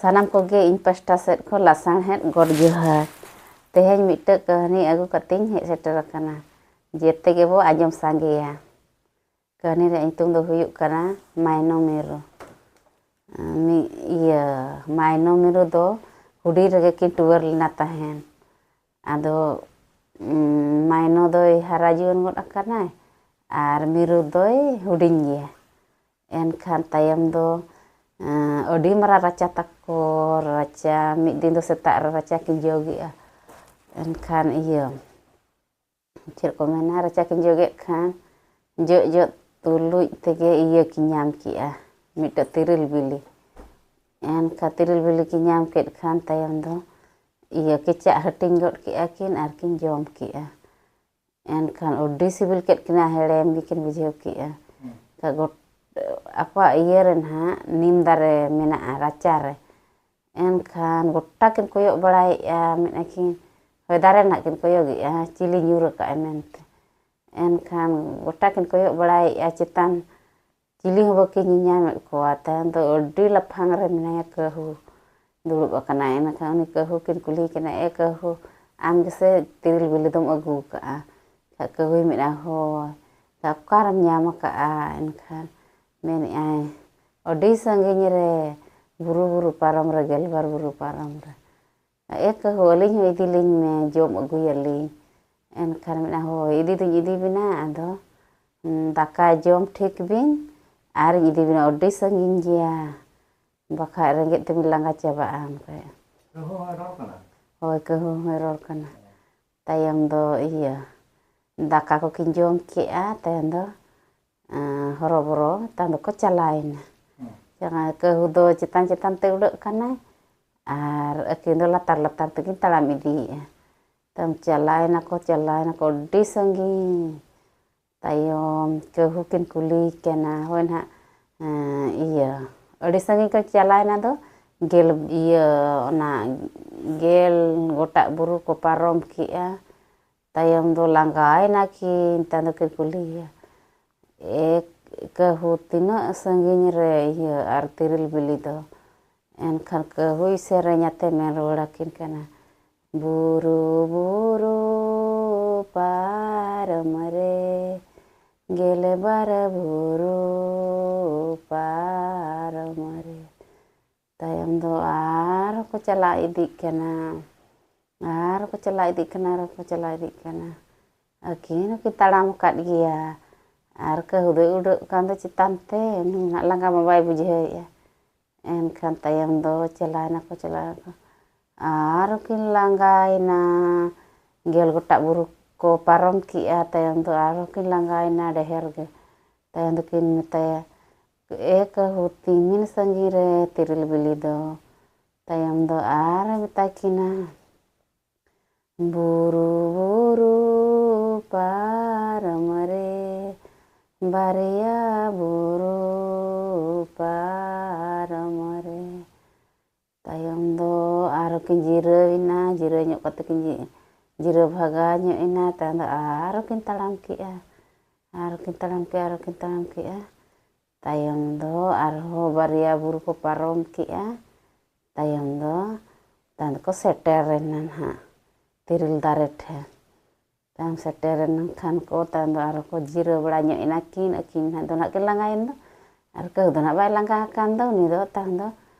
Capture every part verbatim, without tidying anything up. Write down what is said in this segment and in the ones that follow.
ᱥᱟᱱᱟᱢ ᱠᱚᱜᱮ ᱤᱧ ᱯᱟᱥᱴᱟ ᱥᱮᱫ ᱠᱷᱚᱱ ᱞᱟᱥᱟᱬᱦᱮᱫ ᱜᱚᱰ ᱡᱚᱦᱟᱨ᱾ ᱛᱮᱦᱮᱧ ᱢᱤᱫᱴᱟᱝ ᱠᱟᱹᱦᱱᱤ ᱟᱹᱜᱩ ᱠᱟᱛᱮᱧ ᱦᱮᱡ ᱥᱮᱴᱮᱨ ᱟᱠᱟᱱᱟ᱾ ᱡᱮᱛᱮ ᱜᱮᱵᱚ ᱟᱸᱡᱚᱢ ᱥᱟᱸᱜᱮᱭᱟ᱾ ᱠᱟᱹᱦᱱᱤ ᱨᱮᱭᱟᱜ ᱧᱩᱛᱩᱢ ᱫᱚ ᱦᱩᱭᱩᱜ ᱠᱟᱱᱟ ᱢᱟᱭᱱᱚ ᱢᱤᱨᱩ᱾ ᱢᱤᱫ ᱤᱭᱟᱹ, ᱢᱟᱭᱱᱚ ᱢᱤᱨᱩ ᱫᱚ ᱦᱩᱰᱤᱧ ᱨᱮᱜᱮ ᱠᱤᱱ ᱴᱩᱣᱟᱹᱨ ᱞᱮᱱᱟ ᱛᱟᱦᱮᱸᱱ᱾ ᱟᱫᱚ, ᱩᱸ, ᱢᱟᱭᱱᱚ ᱫᱚᱭ ᱦᱟᱨᱟ ᱡᱩᱣᱟᱹᱱ ᱜᱚᱫ ᱟᱠᱟᱱᱟᱭ ᱟᱨ ᱢᱤᱨᱩ ᱫᱚᱭ ᱦᱩᱰᱤᱧ ᱜᱮᱭᱟ᱾ ᱮᱱᱠᱷᱟᱱ ᱛᱟᱭᱚᱢ ᱫᱚ, ᱮᱸ, ᱟᱹᱰᱤ ᱢᱟᱨᱟᱝ ᱨᱟᱪᱟ ᱛᱟᱠᱚ, ᱨᱟᱪᱟ, ᱢᱤᱫ ᱫᱤᱱ ᱫᱚ ᱥᱮᱛᱟᱜ ᱨᱮ ᱨᱟᱪᱟ ᱠᱤᱱ ᱡᱚᱜᱮᱜᱼᱟ᱾ ᱮᱱᱠᱷᱟᱱ ᱤᱭᱟᱹ, ᱪᱮᱫ ᱠᱚ ᱢᱮᱱᱟ, ᱨᱟᱪᱟ ᱠᱤᱱ ᱡᱚᱜᱮᱫ ᱠᱷᱟᱱ ᱡᱚᱜ ᱡᱚᱜ ᱛᱩᱞᱩᱡ ᱛᱮᱜᱮ ᱤᱭᱟᱹ ᱠᱤᱱ ᱧᱟᱢ ᱠᱮᱜᱼᱟ, ᱢᱤᱫᱴᱮᱡ ᱛᱤᱨᱤᱞ ᱵᱤᱞᱤ᱾ ᱮᱱᱠᱷᱟᱱ ᱛᱤᱨᱤᱞ ᱵᱤᱞᱤ ᱠᱤᱱ ᱧᱟᱢ ᱠᱮᱫ ᱠᱷᱟᱱ ᱛᱟᱭᱚᱢ ᱫᱚ ᱤᱭᱟᱹ ᱠᱮᱪᱟᱜ ᱦᱟᱹᱴᱤᱧ ᱜᱚᱫ ᱠᱮᱜᱼᱟ ᱠᱤᱱ ᱟᱨ ᱠᱤᱱ ᱡᱚᱢ ᱠᱮᱜᱼᱟ᱾ ᱮᱱᱠᱷᱟᱱ ᱟᱹᱰᱤ ᱥᱤᱵᱤᱞ ᱠᱮᱫ ᱠᱤᱱᱟ, ᱦᱮᱲᱮᱢ ᱜᱮᱠᱤᱱ ᱵᱩᱡᱷᱟᱹᱣ ᱠᱮᱜᱼᱟ᱾ ᱦᱩᱸ᱾ ᱜᱚᱴ-, ᱟᱠᱚᱣᱟᱜ ᱤᱭᱟᱹ ᱨᱮ ᱱᱟᱦᱟᱜ ᱱᱤᱢ ᱫᱟᱨᱮ ᱢᱮᱱᱟᱜᱼᱟ ᱨᱟᱪᱟ ᱨᱮ᱾ ᱮᱱᱠᱷᱟᱱ ᱜᱚᱴᱟ ᱠᱤᱱ ᱠᱚᱭᱚᱜ ᱵᱟᱲᱟᱭᱮᱜᱼᱟ, ᱢᱮᱱᱮᱫᱼᱟ ᱠᱤᱱ, ᱦᱳᱭ, ᱫᱟᱨᱮ ᱱᱟᱦᱟᱜ ᱠᱤᱱ ᱠᱚᱭᱚᱜᱮᱜᱼᱟ, ᱪᱤᱞᱤ ᱧᱩᱨ ᱟᱠᱟᱫᱼᱟᱭ ᱢᱮᱱᱛᱮ᱾ ᱮᱱᱠᱷᱟᱱ ᱜᱚᱴᱟ ᱠᱤᱱ ᱠᱚᱭᱚᱜ ᱵᱟᱲᱟᱭᱮᱜᱼᱟ ᱪᱮᱛᱟᱱ, ᱪᱤᱞᱤ ᱦᱚᱸ ᱵᱟᱹᱠᱤᱱ ᱧᱮᱧᱟᱢᱮᱫ ᱠᱚᱣᱟ᱾ ᱛᱟᱭᱚᱢ ᱫᱚ ᱟᱹᱰᱤ ᱞᱟᱯᱷᱟᱝ ᱨᱮ ᱢᱮᱱᱟᱭᱟ ᱠᱟᱹᱦᱩ, ᱫᱩᱲᱩᱵ ᱟᱠᱟᱱᱟᱭ᱾ ᱤᱱᱟᱹᱠᱷᱟᱱ ᱩᱱᱤ ᱠᱟᱹᱦᱩ ᱠᱤᱱ ᱠᱩᱞᱤᱭᱮ ᱠᱟᱱᱟ, "ᱮ ᱠᱟᱹᱦᱩ, ᱟᱢ ᱜᱮᱥᱮ ᱛᱤᱨᱤᱞ ᱵᱤᱞᱤ ᱫᱚᱢ ᱟᱹᱜᱩ ᱟᱠᱟᱫᱼᱟ?" ᱮᱱᱠᱷᱟᱱ ᱠᱟᱹᱦᱩᱭ ᱢᱮᱱᱮᱫᱼᱟ, "ᱦᱳᱭ᱾" ᱮᱱᱠᱷᱟᱱ, "ᱚᱠᱟᱨᱮᱢ ᱧᱟᱢ ᱟᱠᱟᱫᱼᱟ?" ᱮᱱᱠᱷᱟᱱ ᱢᱮᱱᱮᱫᱼᱟᱭ, "ᱟᱹᱰᱤ ᱥᱟᱺᱜᱤᱧ ᱨᱮ, ᱵᱩᱨᱩ, ᱵᱩᱨᱩ ᱯᱟᱨᱚᱢ ᱨᱮ, ᱜᱮᱞᱵᱟᱨ ᱵᱩᱨᱩ ᱯᱟᱨᱚᱢ ᱨᱮ᱾ ᱮ ᱠᱟᱹᱦᱩ, ᱟᱹᱞᱤᱧ ᱦᱚᱸ ᱤᱫᱤ ᱞᱤᱧ ᱢᱮ, ᱡᱚᱢ ᱟᱹᱜᱩᱭᱟᱞᱤᱧ᱾" ᱮᱱᱠᱷᱟᱱ ᱢᱮᱱᱟ, "ᱦᱳᱭ, ᱤᱫᱤ ᱫᱩᱧ ᱤᱫᱤ ᱵᱤᱱᱟ, ᱟᱫᱚ, ᱩᱸ, ᱫᱟᱠᱟ ᱡᱚᱢ ᱴᱷᱤᱠ ᱵᱤᱱ, ᱟᱨᱤᱧ ᱤᱫᱤ ᱵᱤᱱᱟ, ᱟᱹᱰᱤ ᱥᱟᱺᱜᱤᱧ ᱜᱮᱭᱟ, ᱵᱟᱠᱷᱟᱡ ᱨᱮᱸᱜᱮᱡ ᱛᱮᱵᱤᱱ ᱞᱟᱸᱜᱟ ᱪᱟᱵᱟᱜᱼᱟ," ᱚᱱᱠᱟᱭ᱾ ᱠᱟᱹᱦᱩ ᱦᱚᱸᱭ ᱨᱚᱲ ᱠᱟᱱᱟ? ᱦᱳᱭ, ᱠᱟᱹᱦᱩ ᱦᱚᱸᱭ ᱨᱚᱲ ᱠᱟᱱᱟ᱾ ᱛᱟᱭᱚᱢ ᱫᱚ ᱤᱭᱟᱹ, ᱫᱟᱠᱟ ᱠᱚᱠᱤᱱ ᱡᱚᱢ ᱠᱮᱜᱼᱟ, ᱛᱟᱭᱚᱢ ᱫᱚ ᱮᱸ, ᱦᱚᱨᱚᱵᱚᱨᱚ ᱛᱟᱭᱚᱢ ᱫᱚᱠᱚ ᱪᱟᱞᱟᱣᱮᱱᱟ᱾ ᱦᱩᱸ᱾ ᱡᱟᱦᱟᱸᱭ ᱠᱟᱹᱦᱩ ᱫᱚ ᱪᱮᱛᱟᱱ ᱪᱮᱛᱟᱱ ᱛᱮ ᱩᱰᱟᱹᱜ ᱠᱟᱱᱟᱭ ᱟᱨ ᱟᱹᱠᱤᱱ ᱫᱚ ᱞᱟᱛᱟᱨ ᱞᱟᱛᱟᱨ ᱛᱮᱠᱤᱱ ᱛᱟᱲᱟᱢ ᱤᱫᱤᱭᱮᱜᱼᱟ᱾ ᱛᱟᱭᱚᱢ ᱪᱟᱞᱟᱣᱮᱱᱟᱠᱚ, ᱪᱟᱞᱟᱣᱮᱱᱟᱠᱚ ᱟᱹᱰᱤ ᱥᱟᱺᱜᱤᱧ᱾ ᱛᱟᱭᱚᱢ ᱠᱟᱹᱦᱩ ᱠᱤᱱ ᱠᱩᱞᱤᱭᱮ ᱠᱟᱱᱟ, ᱦᱳᱭ ᱱᱟᱦᱟᱜ, ᱮᱸ, ᱤᱭᱟᱹ, ᱟᱹᱰᱤ ᱥᱟᱺᱜᱤᱧ ᱠᱚ ᱪᱟᱞᱟᱣᱮᱱᱟ ᱫᱚ, ᱜᱮᱞ, ᱤᱭᱟᱹ, ᱚᱱᱟ ᱜᱮᱞ ᱜᱚᱴᱟᱜ ᱵᱩᱨᱩ ᱠᱚ ᱯᱟᱨᱚᱢ ᱠᱮᱜᱼᱟ᱾ ᱛᱟᱭᱚᱢ ᱫᱚ ᱞᱟᱸᱜᱟᱭᱮᱱᱟ ᱠᱤᱱ, ᱛᱟᱭᱚᱢ ᱫᱚᱠᱤᱱ ᱠᱩᱞᱤᱭᱮᱭᱟ, "ᱮ ᱠᱟᱹᱦᱩ, ᱛᱤᱱᱟᱹᱜ ᱥᱟᱺᱜᱤᱧ ᱨᱮ ᱤᱭᱟᱹ ᱟᱨ ᱛᱤᱨᱤᱞ ᱵᱤᱞᱤ ᱫᱚ?" ᱮᱱᱠᱷᱟᱱ ᱠᱟᱹᱦᱩᱭ ᱥᱮᱨᱮᱧ ᱟᱛᱮ ᱢᱮᱱ ᱨᱩᱣᱟᱹᱲ ᱟᱹᱠᱤᱱ ᱠᱟᱱᱟ, ᱵᱩᱨᱩ ᱵᱩᱨᱩ ᱯᱟᱨᱚᱢ ᱨᱮ, ᱜᱮᱞᱵᱟᱨ ᱵᱩᱨᱩ ᱯᱟᱨᱚᱢ ᱨᱮ᱾ ᱛᱟᱭᱚᱢ ᱫᱚ ᱟᱨᱦᱚᱸ ᱠᱚ ᱪᱟᱞᱟᱣ ᱤᱫᱤᱜ ᱠᱟᱱᱟ, ᱟᱨ ᱠᱚ ᱪᱟᱞᱟᱣ ᱤᱫᱤᱜ ᱠᱟᱱᱟ, ᱟᱨ ᱠᱚ ᱪᱟᱞᱟᱣ ᱤᱫᱤᱜ ᱠᱟᱱᱟ᱾ ᱟᱹᱠᱤᱱ ᱦᱚᱸᱠᱤᱱ ᱛᱟᱲᱟᱢ ᱟᱠᱟᱫ ᱜᱮᱭᱟ᱾ ᱟᱨ ᱠᱟᱹᱦᱩ ᱫᱚᱭ ᱩᱰᱟᱹᱜ ᱠᱟᱱ ᱫᱚ ᱪᱮᱛᱟᱱ ᱛᱮ, ᱩᱱᱤ ᱢᱟ ᱞᱟᱸᱜᱟ ᱢᱟ ᱵᱟᱭ ᱵᱩᱡᱷᱟᱹᱣᱮᱫᱼᱟ᱾ ᱮᱱᱠᱷᱟᱱ ᱛᱟᱭᱚᱢ ᱫᱚ ᱪᱟᱞᱟᱣ ᱮᱱᱟᱠᱚ, ᱪᱟᱞᱟᱣ ᱮᱱᱟᱠᱚ᱾ ᱟᱨᱦᱚᱸ ᱠᱤᱱ ᱞᱟᱸᱜᱟᱭᱮᱱᱟ᱾ ᱜᱮᱞ ᱜᱚᱴᱟᱝ ᱵᱩᱨᱩ ᱠᱚ ᱯᱟᱨᱚᱢ ᱠᱮᱜᱼᱟ᱾ ᱛᱟᱭᱚᱢ ᱫᱚ ᱟᱨᱦᱚᱸ ᱠᱤᱱ ᱞᱟᱸᱜᱟᱭᱮᱱᱟ ᱰᱷᱮᱨ ᱜᱮ᱾ ᱛᱟᱭᱚᱢ ᱫᱚᱠᱤᱱ ᱢᱮᱛᱟᱭᱟ, ᱮ ᱠᱟᱹᱦᱩ, ᱛᱤᱢᱤᱱ ᱥᱟᱺᱜᱤᱧ ᱨᱮ ᱛᱤᱨᱤᱞ ᱵᱤᱞᱤ ᱫᱚ? ᱛᱟᱭᱚᱢ ᱫᱚ ᱟᱨᱦᱚᱸ ᱢᱮᱛᱟ ᱠᱤᱱᱟ, ᱵᱩᱨᱩ ᱵᱩᱨᱩ ᱯᱟᱨᱚᱢ ᱨᱮ, ᱵᱟᱨᱭᱟ ᱵᱩᱨᱩ ᱯᱟᱨᱚᱢ ᱨᱮ᱾ ᱛᱟᱭᱚᱢ ᱫᱚ ᱟᱨᱦᱚᱸ ᱠᱤᱱ ᱡᱤᱨᱟᱹᱣ ᱮᱱᱟ, ᱡᱤᱨᱟᱹᱣ ᱧᱚᱜ ᱠᱟᱛᱮ ᱠᱤᱱ ᱡᱤ-, ᱡᱤᱨᱟᱹᱣ ᱵᱷᱟᱜᱟᱣ ᱧᱚᱜ ᱮᱱᱟ᱾ ᱛᱟᱭᱚᱢ ᱫᱚ ᱟᱨᱦᱚᱸ ᱠᱤᱱ ᱛᱟᱲᱟᱢ ᱠᱮᱜᱼᱟ, ᱟᱨᱦᱚᱸ ᱠᱤᱱ ᱛᱟᱲᱟᱢ ᱠᱮᱜᱼᱟ, ᱟᱨᱦᱚᱸ ᱠᱤᱱ ᱛᱟᱲᱟᱢ ᱠᱮᱜᱼᱟ᱾ ᱛᱟᱭᱚᱢ ᱫᱚ ᱟᱨᱦᱚᱸ ᱵᱟᱨᱭᱟ ᱵᱩᱨᱩ ᱠᱚ ᱯᱟᱨᱚᱢ ᱠᱮᱜᱼᱟ᱾ ᱛᱟᱭᱚᱢ ᱫᱚ, ᱛᱟᱭᱚᱢ ᱫᱚᱠᱚ ᱥᱮᱴᱮᱨ ᱮᱱᱟ ᱱᱟᱦᱟᱜ ᱛᱤᱨᱤᱞ ᱫᱟᱨᱮ ᱴᱷᱮᱱ᱾ ᱛᱟᱭᱚᱢ ᱥᱮᱴᱮᱨ ᱮᱱ ᱠᱷᱟᱱ ᱠᱚ, ᱛᱟᱭᱚᱢ ᱫᱚ ᱟᱨᱦᱚᱸ ᱠᱚ ᱡᱤᱨᱟᱹᱣ ᱵᱟᱲᱟ ᱧᱚᱜ ᱮᱱᱟ ᱠᱤᱱ᱾ ᱟᱹᱠᱤᱱ ᱱᱟᱦᱟᱜ ᱫᱚ ᱱᱟᱦᱟᱜ ᱠᱤᱱ ᱞᱟᱸᱜᱟᱭᱮᱱ ᱫᱚ, ᱟᱨ ᱠᱟᱹᱦᱩ ᱫᱚ ᱱᱟᱦᱟᱜ ᱵᱟᱭ ᱞᱟᱸᱜᱟ ᱟᱠᱟᱱ ᱫᱚ, ᱩᱱᱤ ᱫᱚ ᱛᱟᱭᱚᱢ ᱫᱚ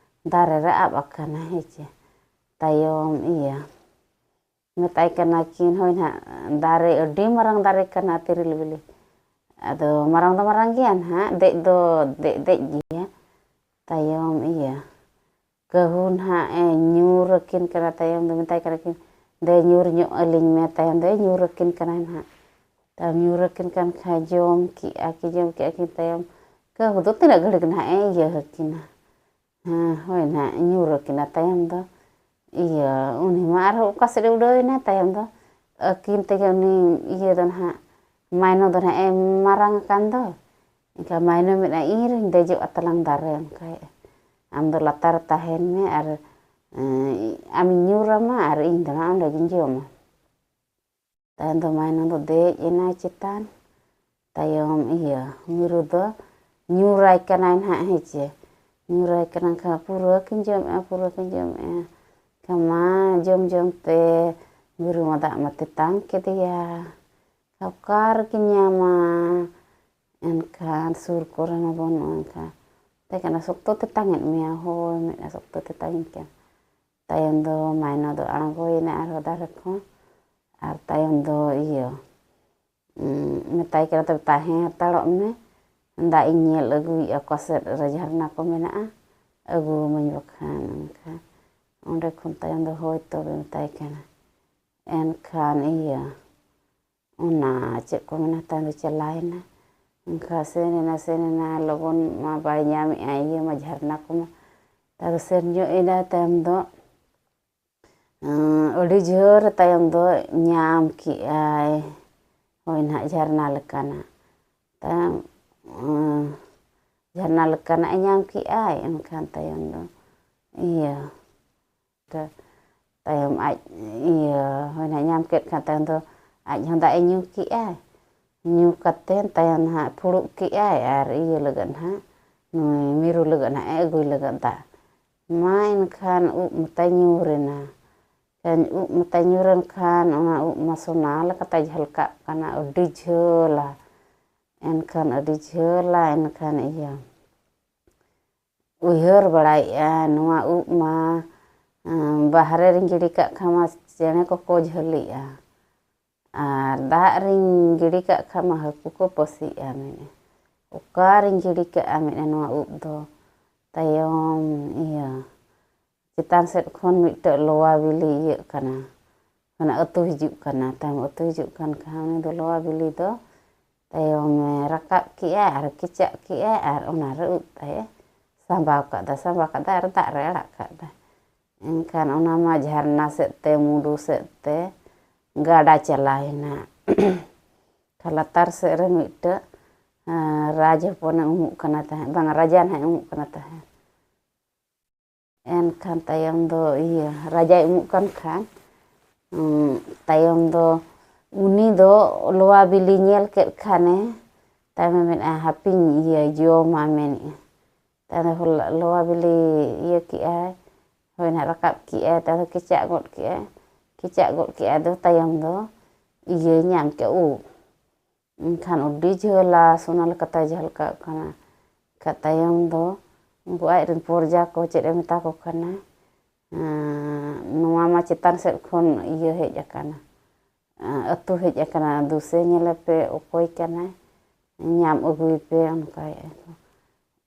ᱫᱟᱨᱮ ᱨᱮ ᱟᱵ ᱟᱠᱟᱱᱟ, ᱦᱮᱸ ᱪᱮ᱾ ᱛᱟᱭᱚᱢ ᱤᱭᱟᱹ ᱢᱮᱛᱟᱭ ᱠᱟᱱᱟ ᱠᱤᱱ, ᱦᱳᱭ ᱱᱟᱦᱟᱜ ᱫᱟᱨᱮ, ᱟᱹᱰᱤ ᱢᱟᱨᱟᱝ ᱫᱟᱨᱮ ᱠᱟᱱᱟ ᱛᱤᱨᱤᱞ ᱵᱤᱞᱤ᱾ ᱟᱫᱚ ᱢᱟᱨᱟᱝ ᱫᱚ ᱢᱟᱨᱟᱝ ᱜᱮᱭᱟ ᱱᱟᱦᱟᱜ, ᱫᱮᱡ ᱫᱚ ᱫᱮᱡ, ᱫᱮᱡ ᱜᱮᱭᱟ᱾ ᱛᱟᱭᱚᱢ ᱤᱭᱟᱹ ᱠᱟᱹᱦᱩ ᱱᱟᱦᱟᱜ ᱮ ᱧᱩᱨ ᱟᱹᱠᱤᱱ ᱠᱟᱱᱟ᱾ ᱛᱟᱭᱚᱢ ᱫᱚ ᱢᱮᱛᱟᱭ ᱠᱟᱱᱟ ᱠᱤᱱ, ᱫᱮ ᱧᱩᱨ ᱧᱚᱜ ᱟᱹᱞᱤᱧ ᱢᱮ᱾ ᱛᱟᱭᱚᱢ ᱫᱚᱭ ᱧᱩᱨ ᱟᱹᱠᱤᱱ ᱠᱟᱱᱟᱭ ᱱᱟᱦᱟᱜ᱾ ᱛᱟᱭᱚᱢ ᱧᱩᱨ ᱟᱹᱠᱤᱱ ᱠᱟᱱ ᱠᱷᱟᱡ ᱡᱚᱢ ᱠᱮᱜᱼᱟ ᱠᱤᱱ, ᱡᱚᱢ ᱠᱮᱜᱼᱟ ᱠᱤᱱ᱾ ᱛᱟᱭᱚᱢ ᱠᱟᱹᱦᱩ ᱫᱚ ᱛᱤᱱᱟᱹᱜ ᱜᱷᱟᱹᱲᱤᱡ ᱱᱟᱦᱟᱜ ᱮ ᱤᱭᱟᱹ ᱟᱹᱠᱤᱱᱟ? ᱦᱮᱸ, ᱦᱳᱭ ᱱᱟᱦᱟᱜ ᱧᱩᱨ ᱟᱹᱠᱤᱱᱟ᱾ ᱛᱟᱭᱚᱢ ᱫᱚ ᱤᱭᱟᱹ, ᱩᱱᱤ ᱢᱟ ᱟᱨᱦᱚᱸ ᱚᱠᱟ ᱥᱮᱫ ᱮ ᱩᱰᱟᱹᱣ ᱮᱱᱟ᱾ ᱛᱟᱭᱚᱢ ᱫᱚ ᱟᱹᱠᱤᱱ ᱛᱮᱜᱮ ᱩᱱᱤ ᱤᱭᱟᱹ ᱫᱚ ᱱᱟᱦᱟᱜ, ᱢᱟᱭᱱᱚ ᱫᱚ ᱱᱟᱦᱟᱜ ᱮ ᱢᱟᱨᱟᱝ ᱟᱠᱟᱱ ᱫᱚ᱾ ᱮᱱᱠᱷᱟᱱ ᱢᱟᱭᱱᱚ ᱢᱮᱱᱟ, ᱤᱧ ᱨᱮᱧ ᱫᱮᱡᱚᱜᱼᱟ ᱛᱟᱞᱟᱝ ᱫᱟᱨᱮ, ᱚᱱᱠᱟᱭᱮᱫᱼᱟ᱾ ᱟᱢ ᱫᱚ ᱞᱟᱛᱟᱨ ᱨᱮ ᱛᱟᱦᱮᱱ ᱢᱮ ᱟᱨ, ᱮᱸ, ᱟᱢᱤᱧ ᱧᱩᱨ ᱟᱢᱟ ᱟᱨ ᱤᱧ ᱫᱚ ᱱᱟᱦᱟᱜ ᱚᱸᱰᱮ ᱜᱤᱧ ᱡᱚᱢᱟ᱾ ᱛᱟᱭᱚᱢ ᱫᱚ ᱢᱟᱭᱱᱚ ᱫᱚ ᱫᱮᱡ ᱮᱱᱟᱭ ᱪᱮᱛᱟᱱ᱾ ᱛᱟᱭᱚᱢ ᱤᱭᱟᱹ ᱢᱤᱨᱩ ᱫᱚ ᱧᱩᱨᱟᱭ ᱠᱟᱱᱟᱭ ᱱᱟᱦᱟᱜ, ᱦᱮᱸ ᱪᱮ᱾ ᱧᱩᱨᱟᱭ ᱠᱟᱱᱟ ᱠᱷᱟᱱ, "ᱯᱩᱨᱟᱹ ᱠᱤᱱ ᱡᱚᱢᱮᱜᱼᱟ, ᱯᱩᱨᱟᱹ ᱠᱤᱱ ᱡᱚᱢᱮᱜᱼᱟ᱾" ᱠᱷᱟᱱ ᱢᱟ ᱡᱚᱢ ᱡᱚᱢ ᱛᱮ ᱵᱩᱨᱩ ᱢᱟ ᱫᱟᱜ ᱢᱟ ᱛᱮᱛᱟᱝ ᱠᱮᱫᱮᱭᱟ᱾ ᱚᱠᱟ ᱨᱮᱠᱤᱱ ᱧᱟᱢᱟ? ᱮᱱᱠᱷᱟᱱ ᱥᱩᱨ ᱠᱚᱨᱮ ᱢᱟ ᱵᱟᱹᱱᱩᱜᱼᱟ᱾ ᱮᱱᱠᱷᱟᱱ ᱢᱮᱛᱟᱭ ᱠᱟᱱᱟ, "ᱥᱚᱠᱛᱚ ᱛᱮᱛᱟᱝ ᱮᱫ ᱢᱮᱭᱟ?" "ᱦᱳᱭ," ᱢᱮᱱᱟ, "ᱥᱚᱠᱛᱚ ᱛᱮᱛᱟᱝ ᱤᱧ ᱠᱟᱱᱟ᱾" ᱛᱟᱭᱚᱢ ᱫᱚ ᱢᱟᱭᱱᱟ ᱫᱚ ᱟᱬᱜᱚᱭᱮᱱᱟ ᱟᱨᱦᱚᱸ ᱫᱟᱨᱮ ᱠᱷᱚᱱ᱾ ᱟᱨ ᱛᱟᱭᱚᱢ ᱫᱚ ᱤᱭᱟᱹ, ᱩᱸ, ᱢᱮᱛᱟᱭ ᱠᱟᱱᱟ, "ᱛᱚᱵᱮ ᱛᱟᱦᱮᱸ ᱦᱟᱛᱟᱲᱚᱜ ᱢᱮ, ᱫᱟᱜ ᱤᱧ ᱧᱮᱞ ᱟᱹᱜᱩᱭᱮᱫᱼᱟ, ᱚᱠᱟ ᱥᱮᱫ ᱨᱮ ᱡᱷᱟᱨᱱᱟ ᱠᱚ ᱢᱮᱱᱟᱜᱼᱟ, ᱟᱹᱜᱩ ᱟᱹᱢᱟᱹᱧ ᱵᱟᱠᱷᱟᱱ᱾" ᱮᱱᱠᱷᱟᱱ ᱚᱸᱰᱮ ᱠᱷᱚᱱ ᱛᱟᱭᱚᱢ ᱫᱚ, "ᱦᱳᱭ ᱛᱚᱵᱮ," ᱢᱮᱛᱟᱭ ᱠᱟᱱᱟ᱾ ᱮᱱᱠᱷᱟᱱ ᱤᱭᱟᱹ, ᱚᱱᱟ ᱪᱮᱫ ᱠᱚ ᱢᱮᱱᱟ, ᱛᱟᱭᱚᱢ ᱫᱚ ᱪᱟᱞᱟᱣᱮᱱᱟ᱾ ᱮᱱᱠᱷᱟᱱ ᱥᱮᱱ ᱮᱱᱟ, ᱥᱮᱱ ᱮᱱᱟ, ᱞᱚᱜᱚᱱ ᱢᱟ ᱵᱟᱭ ᱧᱟᱢᱮᱜᱼᱟ ᱤᱭᱟᱹ ᱢᱟ, ᱡᱷᱟᱨᱱᱟ ᱠᱚᱢᱟ᱾ ᱛᱟᱭᱚᱢ ᱫᱚ ᱥᱮᱱ ᱧᱚᱜ ᱮᱱᱟ, ᱛᱟᱭᱚᱢ ᱫᱚ ᱟᱹᱰᱤ ᱡᱷᱟᱹᱞ ᱨᱮ ᱛᱟᱭᱚᱢ ᱫᱚ ᱧᱟᱢ ᱠᱮᱜᱼᱟᱭ, ᱦᱳᱭ ᱱᱟᱦᱟᱜ ᱡᱷᱟᱨᱱᱟ ᱞᱮᱠᱟᱱᱟᱜ᱾ ᱛᱟᱭᱚᱢ, ᱡᱷᱟᱨᱱᱟ ᱞᱮᱠᱟᱱᱟᱜ ᱮ ᱧᱟᱢ ᱠᱮᱜᱼᱟᱭ, ᱮᱱᱠᱷᱟᱱ ᱛᱟᱭᱚᱢ ᱫᱚ ᱤᱭᱟᱹ, ᱛᱟᱭᱚᱢ ᱟᱡ ᱤᱭᱟᱹ, ᱦᱳᱭ ᱱᱟᱦᱟᱜ ᱧᱟᱢ ᱠᱮᱫ ᱠᱷᱟᱱ ᱛᱟᱭᱚᱢ ᱫᱚ ᱟᱡ ᱦᱚᱸ ᱫᱟᱜ ᱮ ᱧᱩ ᱠᱮᱜᱼᱟᱭ᱾ ᱧᱩ ᱠᱟᱛᱮᱫ ᱛᱟᱭᱚᱢ ᱱᱟᱦᱟᱜ ᱯᱷᱩᱲᱩᱜ ᱠᱮᱜᱼᱟᱭ ᱟᱨ ᱤᱭᱟᱹ ᱞᱟᱹᱜᱤᱫ ᱱᱟᱦᱟᱜ, ᱱᱩᱭ ᱢᱤᱨᱩ ᱞᱟᱹᱜᱤᱫ ᱱᱟᱦᱟᱜ ᱮ ᱟᱹᱜᱩᱭ ᱞᱟᱹᱜᱤᱫ ᱫᱟᱜ᱾ ᱢᱟ ᱮᱱᱠᱷᱟᱱ ᱩᱵ ᱢᱟᱛᱟᱭ ᱧᱩᱨ ᱮᱱᱟ᱾ ᱮᱱᱠᱷᱟᱱ ᱩᱵ ᱢᱟᱛᱟᱭ ᱧᱩᱨ ᱮᱱ ᱠᱷᱟᱱ ᱚᱱᱟ ᱩᱵ ᱢᱟ ᱥᱚᱱᱟ ᱞᱮᱠᱟᱛᱮ ᱡᱷᱟᱞᱠᱟᱜ ᱠᱟᱱᱟ, ᱟᱹᱰᱤ ᱡᱷᱟᱹᱞᱟ᱾ ᱮᱱᱠᱷᱟᱱ ᱟᱹᱰᱤ ᱡᱷᱟᱹᱞᱟ, ᱮᱱᱠᱷᱟᱱ ᱤᱭᱟᱹ, ᱩᱭᱦᱟᱹᱨ ᱵᱟᱲᱟᱭᱮᱫᱼᱟ, ᱱᱚᱣᱟ ᱩᱵ ᱢᱟ, ᱮᱸ, ᱵᱟᱦᱨᱮ ᱨᱤᱧ ᱜᱤᱰᱤ ᱠᱟᱜ ᱠᱷᱟᱱ ᱢᱟ ᱪᱮᱬᱮ ᱠᱚᱠᱚ ᱡᱷᱟᱹᱞᱤᱜᱼᱟ, ᱟᱨ ᱫᱟᱜ ᱨᱤᱧ ᱜᱤᱰᱤ ᱠᱟᱜ ᱠᱷᱟᱱ ᱢᱟ ᱦᱟᱹᱠᱩ ᱠᱚ ᱯᱟᱹᱥᱤᱜᱼᱟ, ᱢᱮᱱᱮᱫᱼᱟ᱾ ᱚᱠᱟᱨᱤᱧ ᱜᱤᱰᱤ ᱠᱟᱜᱼᱟ, ᱢᱮᱱᱮᱫᱼᱟ, ᱱᱚᱣᱟ ᱩᱵ ᱫᱚ? ᱛᱟᱭᱚᱢ ᱤᱭᱟᱹ, ᱪᱮᱛᱟᱱ ᱥᱮᱫ ᱠᱷᱚᱱ ᱢᱤᱫᱴᱮᱡ ᱞᱚᱣᱟ ᱵᱤᱞᱤ ᱤᱭᱟᱹᱜ ᱠᱟᱱᱟ, ᱢᱟᱱᱮ ᱟᱹᱛᱩ ᱦᱤᱡᱩᱜ ᱠᱟᱱᱟ᱾ ᱛᱟᱭᱚᱢ ᱟᱹᱛᱩ ᱦᱤᱡᱩᱜ ᱠᱟᱱ ᱠᱷᱟᱱ ᱩᱱᱤ ᱫᱚ ᱞᱚᱣᱟ ᱵᱤᱞᱤ ᱫᱚ ᱛᱟᱭᱚᱢᱮ ᱨᱟᱠᱟᱵ ᱠᱮᱜᱼᱟ ᱟᱨ ᱠᱮᱪᱟᱜ ᱠᱮᱜᱼᱟ ᱟᱨ ᱚᱱᱟᱨᱮ ᱩᱵ ᱛᱟᱭ ᱮ ᱥᱟᱸᱵᱟᱣ ᱠᱟᱫᱟ, ᱥᱟᱸᱵᱟᱣ ᱠᱟᱫᱟ ᱟᱨ ᱫᱟᱜ ᱨᱮ ᱟᱲᱟᱜ ᱠᱟᱫᱟ᱾ ᱮᱱᱠᱷᱟᱱ ᱚᱱᱟ ᱢᱟ ᱡᱷᱟᱨᱱᱟ ᱥᱮᱫ ᱛᱮ, ᱢᱩᱰᱩ ᱥᱮᱫ ᱛᱮ ᱜᱟᱰᱟ ᱪᱟᱞᱟᱣᱮᱱᱟ᱾ ᱠᱷᱟᱱ ᱞᱟᱛᱟᱨ ᱥᱮᱫ ᱨᱮ ᱢᱤᱫᱴᱟᱹᱜ, ᱟᱸ, ᱨᱟᱡᱽ ᱦᱚᱯᱚᱱᱮ ᱩᱢᱩᱜ ᱠᱟᱱᱟ ᱛᱟᱦᱮᱸᱫ, ᱵᱟᱝ, ᱨᱟᱡᱟ ᱱᱟᱦᱟᱜ ᱩᱢᱩᱜ ᱠᱟᱱᱟ ᱛᱟᱦᱮᱸᱫ᱾ ᱮᱱᱠᱷᱟᱱ ᱛᱟᱭᱚᱢ ᱫᱚ ᱤᱭᱟᱹ, ᱨᱟᱡᱟᱭ ᱩᱢᱩᱜ ᱠᱟᱱ ᱠᱷᱟᱱ, ᱩᱸ, ᱛᱟᱭᱚᱢ ᱫᱚ ᱩᱱᱤ ᱫᱚ ᱞᱚᱣᱟ ᱵᱤᱞᱤ ᱧᱮᱞ ᱠᱮᱫ ᱠᱷᱟᱱᱮ, ᱛᱟᱭᱚᱢᱮ ᱢᱮᱱᱮᱫᱼᱟ, "ᱦᱟᱯᱮᱧ ᱤᱭᱟᱹ ᱡᱚᱢᱟ," ᱢᱮᱱᱮᱫᱼᱟ᱾ ᱛᱟᱭᱚᱢ ᱫᱚ ᱞᱚᱣᱟ ᱵᱤᱞᱤ ᱤᱭᱟᱹ ᱠᱮᱜᱼᱟᱭ, ᱦᱳᱭ ᱱᱟᱦᱟᱜ ᱨᱟᱠᱟᱵ ᱠᱮᱜᱼᱟᱭ, ᱛᱟᱭᱚᱢ ᱫᱚ ᱠᱮᱪᱟᱜ ᱜᱚᱫ ᱠᱮᱜᱼᱟᱭ᱾ ᱠᱮᱪᱟᱜ ᱜᱚᱫ ᱠᱮᱜᱼᱟᱭ ᱫᱚ ᱛᱟᱭᱚᱢ ᱫᱚ ᱤᱭᱟᱹ ᱧᱟᱢ ᱠᱮᱜᱼᱟ ᱩᱵ᱾ ᱮᱱᱠᱷᱟᱱ ᱟᱹᱰᱤ ᱡᱷᱟᱹᱞᱟ, ᱥᱚᱱᱟ ᱞᱮᱠᱟᱛᱮ ᱡᱷᱟᱞᱠᱟᱜ ᱠᱟᱱᱟ᱾ ᱮᱱᱠᱷᱟᱱ ᱛᱟᱭᱚᱢ ᱫᱚ ᱩᱱᱠᱩ ᱟᱡ ᱨᱮᱱ ᱯᱚᱨᱡᱟ ᱠᱚ ᱪᱮᱫ ᱮ ᱢᱮᱛᱟ ᱠᱚ ᱠᱟᱱᱟ, ᱱᱚᱣᱟ ᱢᱟ ᱪᱮᱛᱟᱱ ᱥᱮᱫ ᱠᱷᱚᱱ ᱤᱭᱟᱹ ᱦᱮᱡ ᱟᱠᱟᱱᱟ, ᱟᱹᱛᱩ ᱦᱮᱡ ᱟᱠᱟᱱᱟ, ᱫᱩᱥᱮ ᱧᱮᱞᱮ ᱯᱮ ᱚᱠᱚᱭ ᱠᱟᱱᱟᱭ, ᱧᱟᱢ ᱟᱹᱜᱩᱭ ᱯᱮ, ᱚᱱᱠᱟᱭᱮᱫᱼᱟ ᱠᱚ᱾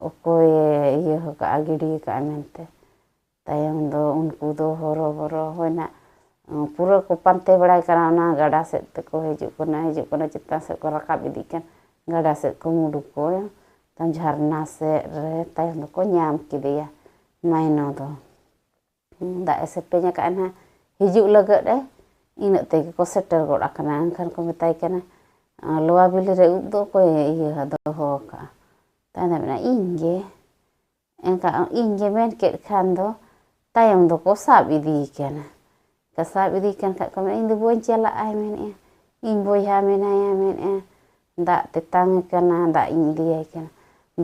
ᱚᱠᱚᱭᱮ ᱤᱭᱟᱹ ᱟᱠᱟᱫᱼᱟ, ᱜᱤᱰᱤ ᱟᱠᱟᱫᱼᱟ ᱢᱮᱱᱛᱮ᱾ ᱛᱟᱭᱚᱢ ᱫᱚ ᱩᱱᱠᱩ ᱫᱚ ᱦᱚᱨᱚᱵᱚᱨᱚ ᱦᱩᱭᱱᱟ, ᱯᱩᱨᱟᱹ ᱠᱚ ᱯᱟᱱᱛᱮ ᱵᱟᱲᱟᱭ ᱠᱟᱱᱟ, ᱚᱱᱟ ᱜᱟᱰᱟ ᱥᱮᱫ ᱛᱮᱠᱚ ᱦᱤᱡᱩᱜ ᱠᱟᱱᱟ, ᱦᱤᱡᱩᱜ ᱠᱟᱱᱟ, ᱪᱮᱛᱟᱱ ᱥᱮᱫ ᱠᱚ ᱨᱟᱠᱟᱵ ᱤᱫᱤᱜ ᱠᱟᱱ, ᱜᱟᱰᱟ ᱥᱮᱫ ᱠᱚ ᱢᱩᱰᱩᱠᱚᱜ, ᱛᱟᱭᱚᱢ ᱡᱷᱟᱨᱱᱟ ᱥᱮᱫ ᱨᱮ ᱛᱟᱭᱚᱢ ᱫᱚᱠᱚ ᱧᱟᱢ ᱠᱮᱫᱮᱭᱟ ᱢᱟᱭᱱᱚ ᱫᱚ᱾ ᱫᱟᱜ ᱮ ᱥᱮᱯᱮᱧ ᱟᱠᱟᱫᱼᱟ ᱱᱟᱦᱟᱜ, ᱦᱤᱡᱩᱜ ᱞᱟᱹᱜᱤᱫ ᱮ, ᱤᱱᱟᱹᱜ ᱛᱮᱜᱮ ᱠᱚ ᱥᱮᱴᱮᱨ ᱜᱚᱫ ᱟᱠᱟᱱᱟ᱾ ᱮᱱᱠᱷᱟᱱ ᱠᱚ ᱢᱮᱛᱟᱭ ᱠᱟᱱᱟ, "ᱞᱚᱣᱟ ᱵᱤᱞᱤ ᱨᱮ ᱩᱵ ᱫᱚ ᱚᱠᱚᱭᱮ ᱤᱭᱟᱹ ᱫᱚᱦᱚ ᱟᱠᱟᱫᱼᱟ?" ᱛᱟᱭᱚᱢ ᱫᱚ ᱢᱮᱱᱟ, "ᱤᱧ ᱜᱮ᱾" ᱮᱱᱠᱷᱟᱱ ᱤᱧ ᱜᱮ ᱢᱮᱱ ᱠᱮᱫ ᱠᱷᱟᱱ ᱫᱚ ᱛᱟᱭᱚᱢ ᱫᱚᱠᱚ ᱥᱟᱵ ᱤᱫᱤᱭᱮ ᱠᱟᱱᱟ᱾ ᱥᱟᱵ ᱤᱫᱤᱭᱮ ᱠᱟᱱ ᱠᱷᱟᱡ ᱠᱚ ᱢᱮᱱᱟ, "ᱤᱧ ᱫᱚ ᱵᱟᱹᱧ ᱪᱟᱞᱟᱜᱼᱟᱭ," ᱢᱮᱱᱮᱫᱼᱟ, "ᱤᱧ ᱵᱚᱭᱦᱟ ᱢᱮᱱᱟᱭᱟ," ᱢᱮᱱᱮᱫᱼᱟ, "ᱫᱟᱜ ᱛᱮᱛᱟᱝ ᱮ ᱠᱟᱱᱟ, ᱫᱟᱜ ᱤᱧ ᱤᱫᱤᱭᱟᱭ ᱠᱟᱱᱟ᱾"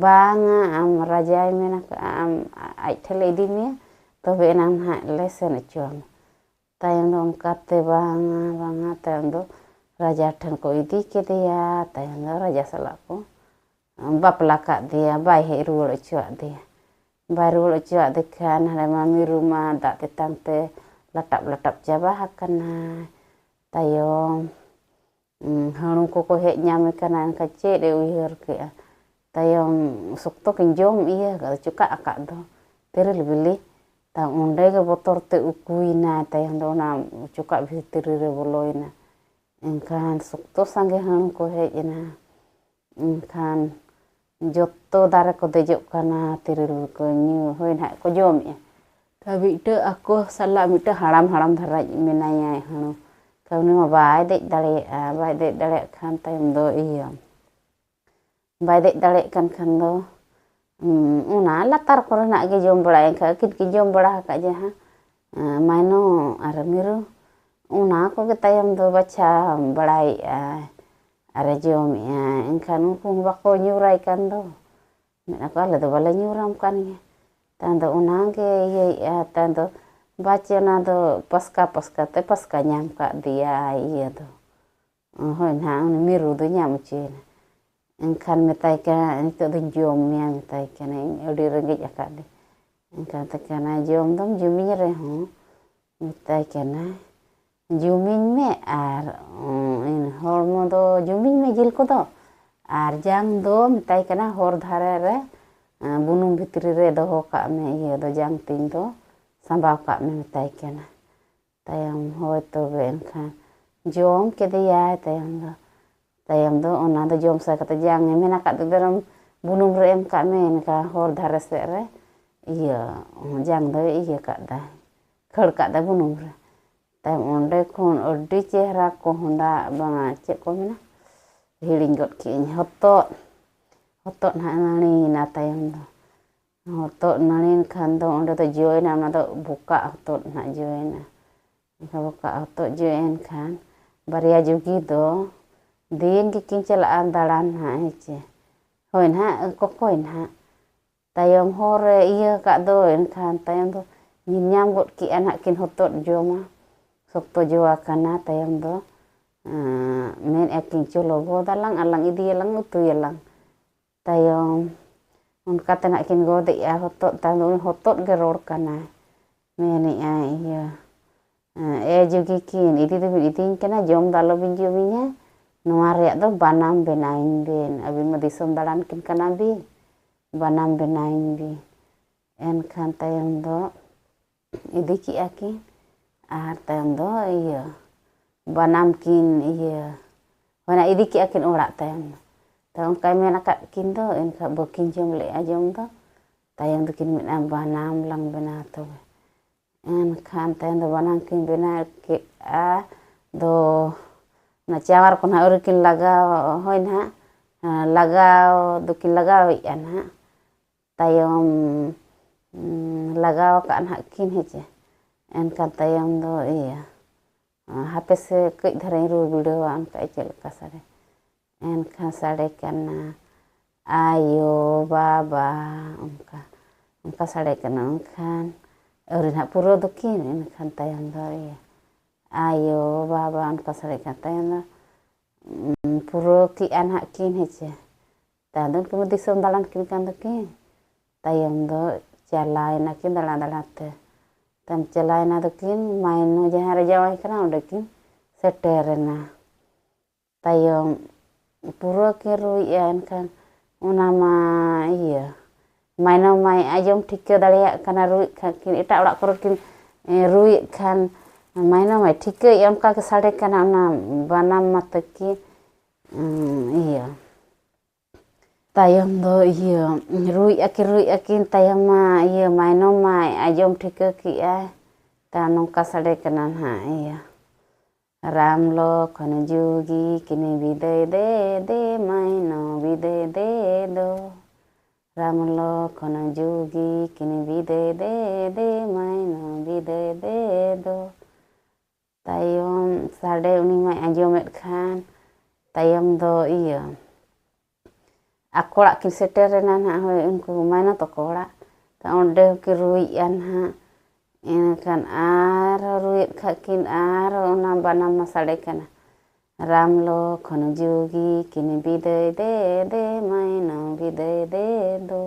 "ᱵᱟᱝᱟ, ᱟᱢ ᱨᱟᱡᱟᱭ ᱢᱮᱱ ᱟᱠᱟᱫᱼᱟ, ᱟᱢ ᱟᱡ ᱴᱷᱮᱱ ᱞᱮ ᱤᱫᱤ ᱢᱮᱭᱟ, ᱛᱚᱵᱮ ᱮᱱᱟᱝ ᱱᱟᱦᱟᱜ ᱞᱮ ᱥᱮᱱ ᱦᱚᱪᱚ ᱟᱢᱟ᱾" ᱛᱟᱭᱚᱢ ᱫᱚ ᱚᱱᱠᱟᱛᱮ ᱵᱟᱝᱟ, ᱵᱟᱝᱟ, ᱛᱟᱭᱚᱢ ᱫᱚ ᱨᱟᱡᱟ ᱴᱷᱮᱱ ᱠᱚ ᱤᱫᱤ ᱠᱮᱫᱮᱭᱟ᱾ ᱛᱟᱭᱚᱢ ᱫᱚ ᱨᱟᱡᱟ ᱥᱟᱞᱟᱜ ᱠᱚ ᱵᱟᱯᱞᱟ ᱠᱟᱫᱮᱭᱟ, ᱵᱟᱭ ᱦᱮᱡ ᱨᱩᱣᱟᱹᱲ ᱦᱚᱪᱚᱣᱟᱫᱮᱭᱟ᱾ ᱵᱟᱭ ᱨᱩᱣᱟᱹᱲ ᱦᱚᱪᱚᱣᱟᱫᱮ ᱠᱷᱟᱱ ᱦᱟᱸᱰᱮ ᱢᱟ ᱢᱤᱨᱩ ᱢᱟ ᱫᱟᱜ ᱛᱮᱛᱟᱝ ᱛᱮ ᱞᱟᱴᱟᱵ ᱞᱟᱴᱟᱵ ᱪᱟᱵᱟ ᱟᱠᱟᱱᱟᱭ᱾ ᱛᱟᱭᱚᱢ ᱦᱟᱹᱬᱩ ᱠᱚᱠᱚ ᱦᱮᱡ ᱧᱟᱢᱮ ᱠᱟᱱᱟ, ᱮᱱᱠᱷᱟᱱ ᱪᱮᱫ ᱮ ᱩᱭᱦᱟᱹᱨ ᱠᱮᱜᱼᱟ? ᱛᱟᱭᱚᱢ ᱥᱚᱠᱛᱚ ᱠᱤᱱ ᱡᱚᱢ ᱤᱭᱟᱹ ᱟᱠᱟᱫ, ᱪᱚᱠᱟᱜ ᱟᱠᱟᱫ ᱫᱚ ᱛᱮᱨᱮᱞ ᱵᱤᱞᱤ, ᱛᱟᱭᱚᱢ ᱚᱸᱰᱮ ᱜᱮ ᱵᱚᱛᱚᱨ ᱛᱮ ᱩᱠᱩᱭᱮᱱᱟᱭ᱾ ᱛᱟᱭᱚᱢ ᱫᱚ ᱚᱱᱟ ᱪᱚᱠᱟᱜ ᱵᱷᱤᱛᱨᱤ ᱨᱮ ᱵᱚᱞᱚᱭᱮᱱᱟ᱾ ᱮᱱᱠᱷᱟᱱ ᱥᱚᱠᱛᱚ ᱥᱟᱸᱜᱮ ᱦᱟᱹᱬᱩ ᱠᱚ ᱦᱮᱡ ᱮᱱᱟ᱾ ᱮᱱᱠᱷᱟᱱ ᱡᱚᱛᱚ ᱫᱟᱨᱮ ᱠᱚ ᱫᱮᱡᱚᱜ ᱠᱟᱱᱟ, ᱛᱮᱨᱮᱞ ᱠᱚ ᱧᱩ ᱦᱳᱭ ᱱᱟᱦᱟᱜ ᱠᱚ ᱡᱚᱢᱮᱜᱼᱟ᱾ ᱛᱟ ᱢᱤᱫᱴᱟᱹᱜ ᱟᱠᱚ ᱥᱟᱞᱟᱜ ᱢᱤᱫᱴᱟᱹᱜ ᱦᱟᱲᱟᱢ ᱦᱟᱲᱟᱢ ᱫᱷᱟᱨᱟᱭᱤᱡ ᱢᱮᱱᱟᱭᱟ ᱦᱟᱹᱬᱩ᱾ ᱛᱟ ᱩᱱᱤ ᱢᱟ ᱵᱟᱭ ᱫᱮᱡ ᱫᱟᱲᱮᱭᱟᱜᱼᱟ, ᱵᱟᱭ ᱫᱮᱡ ᱫᱟᱲᱮᱭᱟᱜ ᱠᱷᱟᱱ ᱛᱟᱭᱚᱢ ᱫᱚ ᱤᱭᱟᱹ, ᱵᱟᱭ ᱫᱮᱡ ᱫᱟᱲᱮᱭᱟᱜ ᱠᱟᱱ ᱠᱷᱟᱱ ᱫᱚ, ᱩᱸ, ᱚᱱᱟ ᱞᱟᱛᱟᱨ ᱠᱚᱨᱮᱱᱟᱜ ᱜᱮ ᱡᱚᱢ ᱵᱟᱲᱟᱭ, ᱮᱱᱠᱷᱟᱱ ᱟᱹᱠᱤᱱ ᱠᱤᱱ ᱡᱚᱢ ᱵᱟᱲᱟ ᱟᱠᱟᱫ ᱡᱟᱦᱟᱸ, ᱮᱸ, ᱢᱟᱭᱱᱚ ᱟᱨ ᱢᱤᱨᱩ, ᱚᱱᱟ ᱠᱚᱜᱮ ᱛᱟᱭᱚᱢ ᱫᱚ ᱵᱟᱪᱷᱟ ᱵᱟᱲᱟᱭᱮᱫᱼᱟᱭ ᱟᱨᱮ ᱡᱚᱢᱮᱫᱼᱟᱭ᱾ ᱮᱱᱠᱷᱟᱱ ᱩᱱᱠᱩ ᱦᱚᱸ ᱵᱟᱠᱚ ᱧᱩᱨᱟᱭ ᱠᱟᱱ ᱫᱚ᱾ ᱢᱮᱱᱟ ᱠᱚ, "ᱟᱞᱮ ᱫᱚ ᱵᱟᱞᱮ ᱧᱩᱨᱟᱢ ᱠᱟᱱ ᱜᱮᱭᱟ᱾" ᱛᱟᱭᱚᱢ ᱫᱚ ᱚᱱᱟ ᱜᱮ ᱤᱭᱟᱹᱭᱮᱫᱼᱟ, ᱛᱟᱭᱚᱢ ᱫᱚ ᱵᱟᱪᱮ ᱚᱱᱟ ᱫᱚ ᱯᱟᱥᱠᱟ ᱯᱟᱥᱠᱟ ᱛᱮ ᱯᱟᱥᱠᱟ ᱧᱟᱢ ᱠᱟᱜ ᱫᱮᱭᱟᱭ ᱤᱭᱟᱹ ᱫᱚ᱾ ᱦᱳᱭ ᱱᱟᱦᱟᱜ, ᱩᱱᱤ ᱢᱤᱨᱩ ᱫᱚ ᱧᱟᱢ ᱦᱚᱪᱚᱭᱮᱱᱟ᱾ ᱮᱱᱠᱷᱟᱱ ᱢᱮᱛᱟᱭ ᱠᱟᱱᱟ, "ᱱᱤᱛᱚᱜ ᱫᱚᱧ ᱡᱚᱢ ᱢᱮᱭᱟ," ᱢᱮᱛᱟᱭ ᱠᱟᱱᱟᱹᱧ, "ᱟᱹᱰᱤ ᱨᱮᱸᱜᱮᱡ ᱟᱠᱟᱫ ᱞᱮ᱾" ᱮᱱᱠᱷᱟᱱ ᱢᱮᱛᱟᱭ ᱠᱟᱱᱟ, "ᱡᱚᱢ ᱫᱚᱢ ᱡᱚᱢᱤᱧ ᱨᱮᱦᱚᱸ," ᱢᱮᱛᱟᱭ ᱠᱟᱱᱟ, "ᱡᱚᱢᱤᱧ ᱢᱮ ᱟᱨ, ᱩᱸ, ᱦᱚᱲᱢᱚ ᱫᱚ ᱡᱚᱢᱤᱧ ᱢᱮ, ᱡᱤᱞ ᱠᱚᱫᱚ, ᱟᱨ ᱡᱟᱝ ᱫᱚ," ᱢᱮᱛᱟᱭ ᱠᱟᱱᱟ, "ᱦᱚᱨ ᱫᱷᱟᱨᱮ ᱨᱮ, ᱮᱸ, ᱵᱩᱱᱩᱢ ᱵᱷᱤᱛᱨᱤ ᱨᱮ ᱫᱚᱦᱚ ᱠᱟᱜ ᱢᱮ, ᱤᱭᱟᱹ ᱫᱚ, ᱡᱟᱝ ᱛᱤᱧ ᱫᱚ ᱥᱟᱸᱵᱟᱣ ᱠᱟᱜ ᱢᱮ," ᱢᱮᱛᱟᱭ ᱠᱟᱱᱟ᱾ ᱛᱟᱭᱚᱢ, ᱦᱳᱭ ᱛᱚᱵᱮ ᱮᱱᱠᱷᱟᱱ ᱡᱚᱢ ᱠᱮᱫᱮᱭᱟᱭ ᱛᱟᱭᱚᱢ ᱫᱚ᱾ ᱛᱟᱭᱚᱢ ᱫᱚ ᱚᱱᱟ ᱫᱚ ᱡᱚᱢ ᱥᱟᱹᱛ ᱠᱟᱛᱮ ᱡᱟᱝ ᱮ ᱢᱮᱱ ᱟᱠᱟᱫ ᱫᱚ, ᱵᱩᱱᱩᱢ ᱨᱮ ᱮᱢ ᱠᱟᱜ ᱢᱮ, ᱮᱱᱠᱷᱟᱱ ᱦᱚᱨ ᱫᱷᱟᱨᱮ ᱥᱮᱫ ᱨᱮ ᱤᱭᱟᱹ, ᱡᱟᱝ ᱫᱚᱭ ᱤᱭᱟᱹ ᱠᱟᱜ ᱫᱟ, ᱠᱷᱟᱹᱲ ᱠᱟᱜ ᱫᱟ ᱵᱩᱱᱩᱢ ᱨᱮ᱾ ᱛᱟᱭᱚᱢ ᱚᱸᱰᱮ ᱠᱷᱚᱱ ᱟᱹᱰᱤ ᱪᱮᱦᱨᱟ ᱠᱚᱦᱚᱸᱰᱟ, ᱵᱟᱝᱟ, ᱪᱮᱫ ᱠᱚ ᱢᱮᱱᱟ, ᱦᱤᱲᱤᱧ ᱜᱚᱫ ᱠᱮᱜ ᱟᱹᱧ, ᱦᱚᱛᱚᱫ, ᱦᱚᱛᱚᱫ ᱱᱟᱦᱟᱜ ᱱᱟᱹᱲᱤᱭᱮᱱᱟ ᱛᱟᱭᱚᱢ ᱫᱚ᱾ ᱦᱚᱛᱚᱫ ᱱᱟᱹᱲᱤᱭᱮᱱ ᱠᱷᱟᱱ ᱫᱚ ᱚᱸᱰᱮ ᱫᱚ ᱡᱚᱭᱮᱱᱟ, ᱚᱱᱟ ᱫᱚ ᱵᱚᱠᱟᱜ ᱦᱚᱛᱚᱫ ᱱᱟᱦᱟᱜ ᱡᱚᱭᱮᱱᱟ᱾ ᱮᱱᱠᱷᱟᱱ ᱵᱚᱠᱟᱜ ᱦᱚᱛᱚᱫ ᱡᱚ ᱮᱱ ᱠᱷᱟᱱ ᱵᱟᱨᱭᱟ ᱡᱩᱜᱤ ᱫᱚ ᱫᱤᱱ ᱜᱮᱠᱤᱱ ᱪᱟᱞᱟᱜᱼᱟ ᱫᱟᱬᱟᱱ ᱱᱟᱦᱟᱜ, ᱦᱮᱸ ᱪᱮ? ᱦᱳᱭ ᱱᱟᱦᱟᱜ, ᱠᱚᱠᱚᱭ ᱱᱟᱦᱟᱜ᱾ ᱛᱟᱭᱚᱢ ᱦᱚᱨ ᱨᱮ ᱤᱭᱟᱹ ᱟᱠᱟᱫ ᱫᱚ, ᱮᱱᱠᱷᱟᱱ ᱛᱟᱭᱚᱢ ᱫᱚ ᱧᱮᱞ ᱧᱟᱢ ᱜᱚᱫ ᱠᱮᱜᱼᱟ ᱱᱟᱦᱟᱜ ᱠᱤᱱ ᱦᱚᱛᱚᱫ ᱡᱚᱢᱟ, ᱥᱚᱠᱛᱚ ᱡᱚ ᱟᱠᱟᱱᱟ᱾ ᱛᱟᱭᱚᱢ ᱫᱚ, ᱮᱸ, ᱢᱮᱱᱮᱫᱼᱟ ᱠᱤᱱ, "ᱪᱚᱞᱚ ᱜᱚᱫ ᱟᱞᱟᱝ ᱟᱨ ᱞᱟᱝ ᱤᱫᱤᱭᱟᱞᱟᱝ, ᱩᱛᱩᱭᱟᱞᱟᱝ᱾" ᱛᱟᱭᱚᱢ ᱚᱱᱠᱟ ᱛᱮ ᱱᱟᱜ ᱠᱤᱱ ᱜᱚᱫᱮᱜᱼᱟ ᱦᱚᱛᱚᱫ, ᱛᱟᱭᱚᱢ ᱫᱚ ᱩᱱᱤ ᱦᱚᱛᱚᱫ ᱜᱮ ᱨᱚᱲ ᱠᱟᱱᱟᱭ, ᱢᱮᱱᱮᱜᱼᱟᱭ, ᱤᱭᱟᱹ, "ᱮ ᱡᱩᱜᱤ ᱠᱤᱱ, ᱤᱫᱤ ᱫᱚᱵᱤᱱ ᱤᱫᱤᱧ ᱠᱟᱱᱟ, ᱡᱚᱢ ᱫᱚ ᱟᱞᱚᱵᱤᱱ ᱡᱚᱢᱤᱧᱟ, ᱱᱚᱣᱟ ᱨᱮᱭᱟᱜ ᱫᱚ ᱵᱟᱱᱟᱢ ᱵᱮᱱᱟᱣᱤᱧ ᱵᱤᱱ, ᱟᱹᱵᱤᱱ ᱢᱟ ᱫᱤᱥᱚᱢ ᱫᱟᱬᱟᱱ ᱠᱤᱱ ᱠᱟᱱᱟ ᱵᱤᱱ, ᱵᱟᱱᱟᱢ ᱵᱮᱱᱟᱣᱤᱧ ᱵᱤᱱ᱾" ᱮᱱᱠᱷᱟᱱ ᱛᱟᱭᱚᱢ ᱫᱚ ᱤᱫᱤ ᱠᱮᱜᱼᱟ ᱠᱤᱱ, ᱟᱨ ᱛᱟᱭᱚᱢ ᱫᱚ ᱤᱭᱟᱹ, ᱵᱟᱱᱟᱢ ᱠᱤᱱ ᱤᱭᱟᱹ, ᱚᱱᱟ ᱤᱫᱤ ᱠᱮᱜᱼᱟ ᱠᱤᱱ ᱚᱲᱟᱜ ᱛᱟᱭᱚᱢ ᱫᱚ᱾ ᱛᱚ ᱚᱱᱠᱟᱭ ᱢᱮᱱ ᱟᱠᱟᱫ ᱠᱤᱱ ᱫᱚ, ᱮᱱᱠᱷᱟᱱ ᱵᱟᱹᱠᱤᱱ ᱡᱚᱢ ᱞᱮᱜᱼᱟ ᱡᱚᱢ ᱫᱚ᱾ ᱛᱟᱭᱚᱢ ᱫᱚᱠᱤᱱ ᱢᱮᱱᱟ, "ᱵᱟᱱᱟᱢ ᱞᱟᱝ ᱵᱮᱱᱟᱣᱟ ᱛᱚᱵᱮ᱾" ᱮᱱᱠᱷᱟᱱ ᱛᱟᱭᱚᱢ ᱫᱚ ᱵᱟᱱᱟᱢ ᱠᱤᱱ ᱵᱮᱱᱟᱣ ᱠᱮᱜᱼᱟ ᱫᱚ, ᱚᱱᱟ ᱪᱟᱣᱟᱨ ᱠᱚ ᱱᱟᱦᱟᱜ ᱟᱹᱣᱨᱤ ᱠᱤᱱ ᱞᱟᱜᱟᱣ, ᱦᱳᱭ ᱱᱟᱦᱟᱜ, ᱞᱟᱜᱟᱣ ᱫᱚᱠᱤᱱ ᱞᱟᱜᱟᱣᱮᱜᱼᱟ ᱱᱟᱦᱟᱜ᱾ ᱛᱟᱭᱚᱢ, ᱩᱸ, ᱞᱟᱜᱟᱣ ᱟᱠᱟᱫ ᱱᱟᱦᱟᱜ ᱠᱤᱱ, ᱦᱮᱸ ᱪᱮ᱾ ᱮᱱᱠᱷᱟᱱ ᱛᱟᱭᱚᱢ ᱫᱚ ᱤᱭᱟᱹ, ᱦᱟᱯᱮ ᱥᱮ ᱠᱟᱹᱡ ᱫᱷᱟᱨᱟᱧ ᱨᱩ ᱵᱤᱰᱟᱹᱣᱟ, ᱚᱱᱠᱟ ᱪᱮᱫ ᱞᱮᱠᱟ ᱥᱟᱰᱮ᱾ ᱮᱱᱠᱷᱟᱱ ᱥᱟᱰᱮ ᱠᱟᱱᱟ, ᱟᱭᱳ ᱵᱟᱵᱟ, ᱚᱱᱠᱟ ᱚᱱᱠᱟ ᱥᱟᱰᱮ ᱠᱟᱱᱟ᱾ ᱮᱱᱠᱷᱟᱱ ᱟᱹᱣᱨᱤ ᱱᱟᱦᱟᱜ ᱯᱩᱨᱟᱹᱣ ᱫᱚᱠᱤᱱ, ᱮᱱᱠᱷᱟᱱ ᱛᱟᱭᱚᱢ ᱫᱚ ᱤᱭᱟᱹ ᱟᱭᱳ ᱵᱟᱵᱟ ᱚᱱᱠᱟ ᱥᱟᱰᱮ ᱠᱟᱱ᱾ ᱛᱟᱭᱚᱢ ᱫᱚ ᱯᱩᱨᱟᱹᱣ ᱠᱮᱜᱼᱟ ᱱᱟᱦᱟᱜ ᱠᱤᱱ, ᱦᱮᱸ ᱪᱮ᱾ ᱛᱟᱭᱚᱢ ᱫᱚ ᱩᱱᱠᱤᱱ ᱢᱟ ᱫᱤᱥᱚᱢ ᱫᱟᱬᱟᱱ ᱠᱤᱱ ᱠᱟᱱ ᱫᱚᱠᱤᱱ᱾ ᱛᱟᱭᱚᱢ ᱫᱚ ᱪᱟᱞᱟᱣ ᱮᱱᱟ ᱠᱤᱱ ᱫᱟᱬᱟ ᱫᱟᱬᱟ ᱛᱮ᱾ ᱛᱟᱭᱚᱢ ᱪᱟᱞᱟᱣ ᱮᱱᱟ ᱫᱚᱠᱤᱱ ᱢᱟᱭᱱᱚ ᱡᱟᱦᱟᱸ ᱨᱮ ᱡᱟᱶᱟᱭ ᱠᱟᱱᱟ, ᱚᱸᱰᱮ ᱠᱤᱱ ᱥᱮᱴᱮᱨ ᱮᱱᱟ᱾ ᱛᱟᱭᱚᱢ ᱯᱩᱨᱟᱹ ᱠᱤᱱ ᱨᱩᱭᱮᱫᱼᱟ᱾ ᱮᱱᱠᱷᱟᱱ ᱚᱱᱟ ᱢᱟ ᱤᱭᱟᱹ ᱢᱟᱭᱱᱚ ᱢᱟᱭ ᱟᱸᱡᱚᱢ ᱴᱷᱤᱠᱟᱹ ᱫᱟᱲᱮᱭᱟᱜ ᱠᱟᱱᱟ, ᱨᱩᱭᱮᱫ ᱠᱷᱟᱱ ᱠᱤᱱ ᱮᱴᱟᱜ ᱚᱲᱟᱜ ᱠᱚᱨᱮ ᱠᱤᱱ ᱨᱩᱭᱮᱫ ᱠᱷᱟᱱ ᱢᱟᱭᱱᱚ ᱢᱟᱭ ᱴᱷᱤᱠᱟᱹᱭᱮᱫᱼᱟ, ᱚᱱᱠᱟ ᱜᱮ ᱥᱟᱰᱮ ᱠᱟᱱᱟ ᱚᱱᱟ ᱵᱟᱱᱟᱢ ᱢᱟᱛᱚ ᱠᱤᱱ ᱤᱭᱟᱹ ᱛᱟᱭᱚᱢ ᱫᱚ ᱤᱭᱟᱹ ᱨᱩᱭᱮᱫᱼᱟ ᱠᱤᱱ ᱨᱩᱭᱮᱫᱼᱟ ᱠᱤᱱ᱾ ᱛᱟᱭᱚᱢ ᱢᱟ ᱤᱭᱟᱹ ᱢᱟᱭᱱᱚ ᱢᱟᱭ ᱟᱸᱡᱚᱢ ᱴᱷᱤᱠᱟᱹ ᱠᱮᱜᱼᱟ᱾ ᱛᱟ ᱱᱚᱝᱠᱟ ᱥᱟᱰᱮ ᱠᱟᱱᱟ ᱱᱟᱦᱟᱜ ᱤᱭᱟᱹ ᱨᱟᱢ ᱞᱚᱠᱷᱚᱱ ᱡᱩᱜᱤ ᱠᱤᱱ ᱵᱤᱫᱟᱹᱭ ᱫᱮ ᱫᱮ ᱢᱟᱭᱱᱚ ᱵᱤᱫᱟᱹᱭ ᱫᱮ ᱫᱚ᱾ ᱨᱟᱢ ᱞᱚᱠᱷᱚᱱ ᱡᱩᱜᱤ ᱠᱤᱱ ᱵᱤᱫᱟᱹᱭ ᱫᱮ ᱫᱮ ᱢᱟᱭᱱᱚ ᱵᱤᱫᱟᱹᱭ ᱫᱮ ᱫᱚ᱾ ᱛᱟᱭᱚᱢ ᱥᱟᱰᱮ ᱩᱱᱤ ᱢᱟᱭ ᱟᱸᱡᱚᱢᱮᱫ ᱠᱷᱟᱱ ᱛᱟᱭᱚᱢ ᱫᱚ ᱤᱭᱟᱹ ᱟᱠᱚ ᱚᱲᱟᱜ ᱠᱤᱱ ᱥᱮᱴᱮᱨ ᱮᱱᱟ ᱱᱟᱦᱟᱜ, ᱦᱳᱭ ᱩᱱᱠᱩ ᱢᱟᱭᱱᱚᱛ ᱛᱟᱠᱚ ᱚᱲᱟᱜ᱾ ᱛᱚ ᱚᱸᱰᱮ ᱦᱚᱸᱠᱤᱱ ᱨᱩᱭᱮᱫᱼᱟ ᱱᱟᱦᱟᱜ᱾ ᱮᱱᱠᱷᱟᱱ ᱟᱨᱦᱚᱸ ᱨᱩᱭᱮᱫ ᱠᱷᱟᱡ ᱠᱤᱱ ᱟᱨᱦᱚᱸ ᱚᱱᱟ ᱵᱟᱱᱟᱢ ᱢᱟ ᱥᱟᱰᱮ ᱠᱟᱱᱟ, ᱨᱟᱢ ᱞᱚᱠᱷᱚᱱ ᱡᱩᱜᱤ ᱠᱤᱱ ᱵᱤᱫᱟᱹᱭ ᱫᱮ ᱫᱮ ᱢᱟᱭᱱᱚ ᱵᱤᱫᱟᱹᱭ ᱫᱮ ᱫᱚ᱾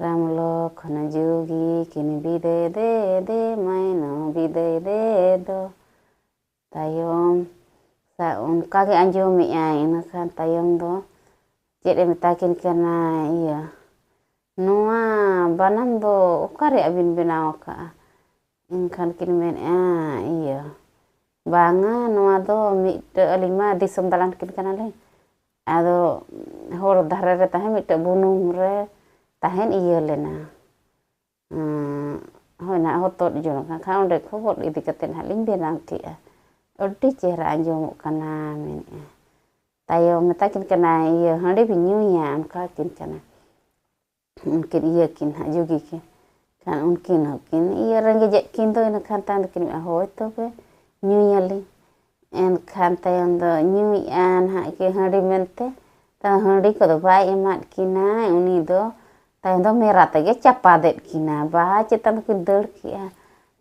ᱨᱟᱢ ᱞᱚᱠᱷᱚᱱ ᱡᱩᱜᱤ ᱠᱤᱱ ᱵᱤᱫᱟᱹᱭ ᱫᱮ ᱫᱮ ᱢᱟᱭᱱᱚ ᱵᱤᱫᱟᱹᱭ ᱫᱮ ᱫᱚ᱾ ᱛᱟᱭᱚᱢ ᱥᱟ- ᱚᱱᱠᱟ ᱜᱮ ᱟᱸᱡᱚᱢᱮᱜᱼᱟᱭ᱾ ᱤᱱᱟᱹ ᱠᱷᱟᱱ ᱛᱟᱭᱚᱢ ᱫᱚ ᱪᱮᱫ ᱮ ᱢᱮᱛᱟ ᱠᱤᱱ ᱠᱟᱱᱟ, ᱤᱭᱟᱹ ᱱᱚᱣᱟ ᱵᱟᱱᱟᱢ ᱫᱚ ᱚᱠᱟ ᱨᱮ ᱟᱹᱵᱤᱱ ᱵᱮᱱᱟᱣ ᱟᱠᱟᱫᱼᱟ? ᱮᱱᱠᱷᱟᱱ ᱠᱤᱱ ᱢᱮᱱᱮᱫᱼᱟ, ᱤᱭᱟᱹ ᱵᱟᱝᱟ, ᱱᱚᱣᱟ ᱫᱚ ᱢᱤᱫᱴᱟᱹ ᱟᱹᱞᱤᱧ ᱢᱟ ᱫᱤᱥᱚᱢ ᱫᱟᱬᱟᱱ ᱠᱤᱱ ᱠᱟᱱᱟᱞᱤᱧ᱾ ᱟᱫᱚ ᱦᱚᱨ ᱫᱷᱟᱨᱮ ᱨᱮ ᱛᱟᱦᱮᱸ ᱢᱤᱫᱴᱟᱹ ᱵᱩᱱᱩᱢ ᱨᱮ ᱛᱟᱦᱮᱱ ᱤᱭᱟᱹ ᱞᱮᱱᱟ᱾ ᱦᱳᱭ ᱱᱟᱦᱟᱜ ᱦᱚᱛᱚᱫ ᱡᱚ ᱠᱟᱱ ᱠᱷᱟᱱ ᱚᱸᱰᱮ ᱠᱷᱚᱱ ᱜᱚᱫ ᱤᱫᱤ ᱠᱟᱛᱮᱫ ᱱᱟᱦᱟᱜ ᱞᱤᱧ ᱵᱮᱱᱟᱣ ᱠᱮᱜᱼᱟ᱾ ᱟᱹᱰᱤ ᱪᱮᱦᱨᱟ ᱟᱸᱡᱚᱢᱚᱜ ᱠᱟᱱᱟ ᱢᱮᱱᱮᱫᱼᱟ᱾ ᱛᱟᱭᱚᱢ ᱢᱮᱛᱟ ᱠᱤᱱ ᱠᱟᱱᱟ, ᱤᱭᱟᱹ ᱦᱟᱺᱰᱤ ᱵᱤᱱ ᱧᱩᱭᱟ? ᱚᱱᱠᱟ ᱠᱤᱱ ᱠᱟᱱᱟ᱾ ᱩᱱᱠᱤᱱ ᱤᱭᱟᱹ ᱠᱤᱱ ᱦᱟᱸᱜ ᱡᱩᱜᱤ ᱠᱤᱱ ᱠᱷᱟᱱ ᱩᱱᱠᱤᱱ ᱦᱚᱸᱠᱤᱱ ᱤᱭᱟᱹ ᱨᱮᱸᱜᱮᱡᱮᱫ ᱠᱤᱱ ᱫᱚ᱾ ᱤᱱᱟᱹ ᱠᱷᱟᱱ ᱛᱟᱭᱚᱢ ᱫᱚᱠᱤᱱ ᱢᱮᱱᱟ, ᱦᱳᱭ ᱛᱚᱵᱮ ᱧᱩᱭᱟᱞᱤᱧ᱾ ᱮᱱᱠᱷᱟᱱ ᱛᱟᱭᱚᱢ ᱫᱚ ᱧᱩᱭᱮᱫᱼᱟ ᱱᱟᱦᱟᱜ ᱠᱤᱱ ᱦᱟᱺᱰᱤ ᱢᱮᱱᱛᱮ᱾ ᱛᱟ ᱦᱟᱺᱰᱤ ᱠᱚᱫᱚ ᱵᱟᱭ ᱮᱢᱟᱫ ᱠᱤᱱᱟ᱾ ᱩᱱᱤ ᱫᱚ ᱛᱟᱭᱚᱢ ᱫᱚ ᱢᱮᱨᱟ ᱛᱮᱜᱮ ᱪᱟᱯᱟᱫᱮᱫ ᱠᱤᱱᱟ᱾ ᱵᱟᱦᱟ ᱪᱮᱛᱟᱱ ᱫᱚᱠᱤᱱ ᱫᱟᱹᱲ ᱠᱮᱜᱼᱟ᱾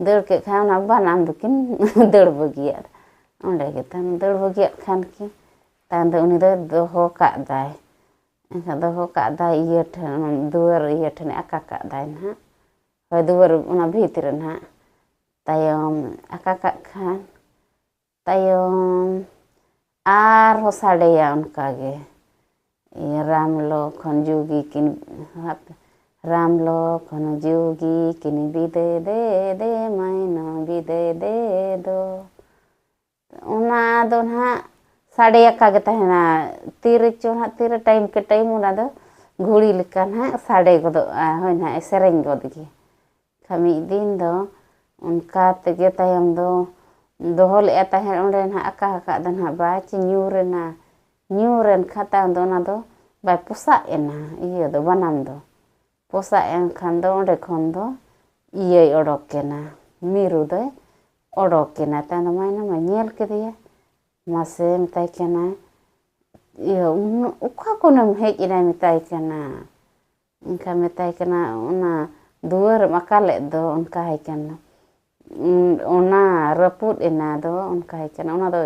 ᱫᱟᱹᱲ ᱠᱮᱫ ᱠᱷᱟᱱ ᱚᱱᱟ ᱵᱟᱱᱟᱢ ᱫᱚᱠᱤᱱ ᱫᱟᱹᱲ ᱵᱟᱹᱜᱤᱭᱟᱫ᱾ ᱚᱸᱰᱮ ᱜᱮ ᱛᱟᱭᱚᱢ ᱫᱟᱹᱲ ᱵᱟᱹᱜᱤᱭᱟᱫ ᱠᱷᱟᱱ ᱠᱤᱱ, ᱛᱟᱭᱚᱢ ᱫᱚ ᱩᱱᱤ ᱫᱚᱭ ᱫᱚᱦᱚ ᱠᱟᱜ ᱫᱟᱭ᱾ ᱮᱱᱠᱷᱟᱱ ᱫᱚᱦᱚ ᱠᱟᱜ ᱫᱟᱭ ᱤᱭᱟᱹ ᱴᱷᱮᱱ, ᱫᱩᱣᱟᱹᱨ ᱤᱭᱟᱹ ᱴᱷᱮᱱᱮ ᱟᱠᱟ ᱠᱟᱜ ᱫᱟᱭ ᱱᱟᱦᱟᱜ᱾ ᱦᱳᱭ, ᱫᱩᱣᱟᱹᱨ ᱚᱱᱟ ᱵᱷᱤᱛ ᱨᱮ ᱱᱟᱦᱟᱜ᱾ ᱛᱟᱭᱚᱢ ᱟᱠᱟ ᱠᱟᱜ ᱠᱷᱟᱱ, ᱛᱟᱭᱚᱢ ᱟᱨᱦᱚᱸ ᱥᱟᱰᱮᱭᱟ ᱚᱱᱠᱟ ᱜᱮ, ᱤᱭᱟᱹ, ᱨᱟᱢ ᱞᱚᱠᱷᱚᱱ ᱡᱩᱜᱤ ᱠᱤᱱ, ᱨᱟᱢ ᱞᱚᱠᱷᱚᱱ ᱡᱩᱜᱤ ᱠᱤᱱ ᱵᱤᱫᱟᱹᱭ ᱫᱮ ᱫᱮ ᱢᱟᱭᱱᱚ ᱵᱤᱫᱟᱹᱭ ᱫᱮ ᱫᱚ᱾ ᱚᱱᱟ ᱫᱚ ᱱᱟᱦᱟᱜ ᱥᱟᱰᱮᱭᱟᱠᱟ ᱜᱮ ᱛᱟᱦᱮᱱᱟ᱾ ᱛᱤᱨᱮ ᱪᱚ ᱱᱟᱦᱟᱜ, ᱛᱤᱨᱮ ᱴᱟᱭᱤᱢ ᱠᱮ ᱴᱟᱭᱤᱢ ᱚᱱᱟ ᱫᱚ ᱜᱷᱩᱲᱤ ᱞᱮᱠᱟ ᱱᱟᱦᱟᱜ ᱥᱟᱰᱮ ᱜᱚᱫᱚᱜᱼᱟ᱾ ᱦᱳᱭ, ᱱᱟᱦᱟᱜ ᱥᱮᱨᱮᱧ ᱜᱚᱫ ᱜᱮ᱾ ᱠᱷᱟᱱ ᱢᱤᱫ ᱫᱤᱱ ᱫᱚ ᱚᱱᱠᱟ ᱛᱮᱜᱮ ᱛᱟᱭᱚᱢ ᱫᱚ ᱫᱚᱦᱚ ᱞᱮᱫᱼᱟ ᱛᱟᱦᱮᱸᱫ ᱚᱸᱰᱮ ᱱᱟᱦᱟᱜ ᱟᱠᱟ ᱟᱠᱟᱫ ᱫᱚ ᱱᱟᱦᱟᱜ ᱵᱟᱭ ᱪᱮ ᱧᱩᱨ ᱮᱱᱟ᱾ ᱧᱩᱨ ᱮᱱ ᱠᱷᱟᱱ ᱛᱟᱭᱚᱢ ᱫᱚ ᱚᱱᱟ ᱫᱚ ᱵᱟᱭ ᱯᱚᱥᱟᱜ ᱮᱱᱟ, ᱤᱭᱟᱹ ᱫᱚ, ᱵᱟᱱᱟᱢ ᱫᱚ᱾ ᱯᱚᱥᱟᱜ ᱮᱱ ᱠᱷᱟᱱ ᱫᱚ ᱚᱸᱰᱮ ᱠᱷᱚᱱ ᱫᱚ ᱤᱭᱟᱹᱭ ᱚᱰᱚᱠ ᱮᱱᱟ, ᱢᱤᱨᱩ ᱫᱚᱭ ᱚᱰᱚᱠ ᱮᱱᱟ᱾ ᱛᱟᱭᱚᱢ ᱫᱚ ᱢᱟᱭᱱᱟ ᱢᱟ ᱧᱮᱞ ᱠᱮᱫᱮᱭᱟ, ᱢᱟᱥᱮ ᱢᱮᱛᱟᱭ ᱠᱟᱱᱟ, ᱤᱭᱟᱹ, ᱩᱱᱟᱹᱜ ᱚᱠᱟ ᱠᱷᱚᱱᱮᱢ ᱦᱮᱡ ᱮᱱᱟ ᱢᱮᱛᱟᱭ ᱠᱟᱱᱟ᱾ ᱮᱱᱠᱷᱟᱱ ᱢᱮᱛᱟᱭ ᱠᱟᱱᱟ, ᱚᱱᱟ ᱫᱩᱣᱟᱹᱨᱮᱢ ᱟᱠᱟ ᱞᱮᱫ ᱫᱚ, ᱚᱱᱠᱟᱭ ᱠᱟᱱᱟ᱾ ᱩᱸ, ᱚᱱᱟ ᱨᱟᱹᱯᱩᱫ ᱮᱱᱟ ᱫᱚ, ᱚᱱᱠᱟᱭ ᱠᱟᱱᱟ᱾ ᱚᱱᱟ ᱫᱚ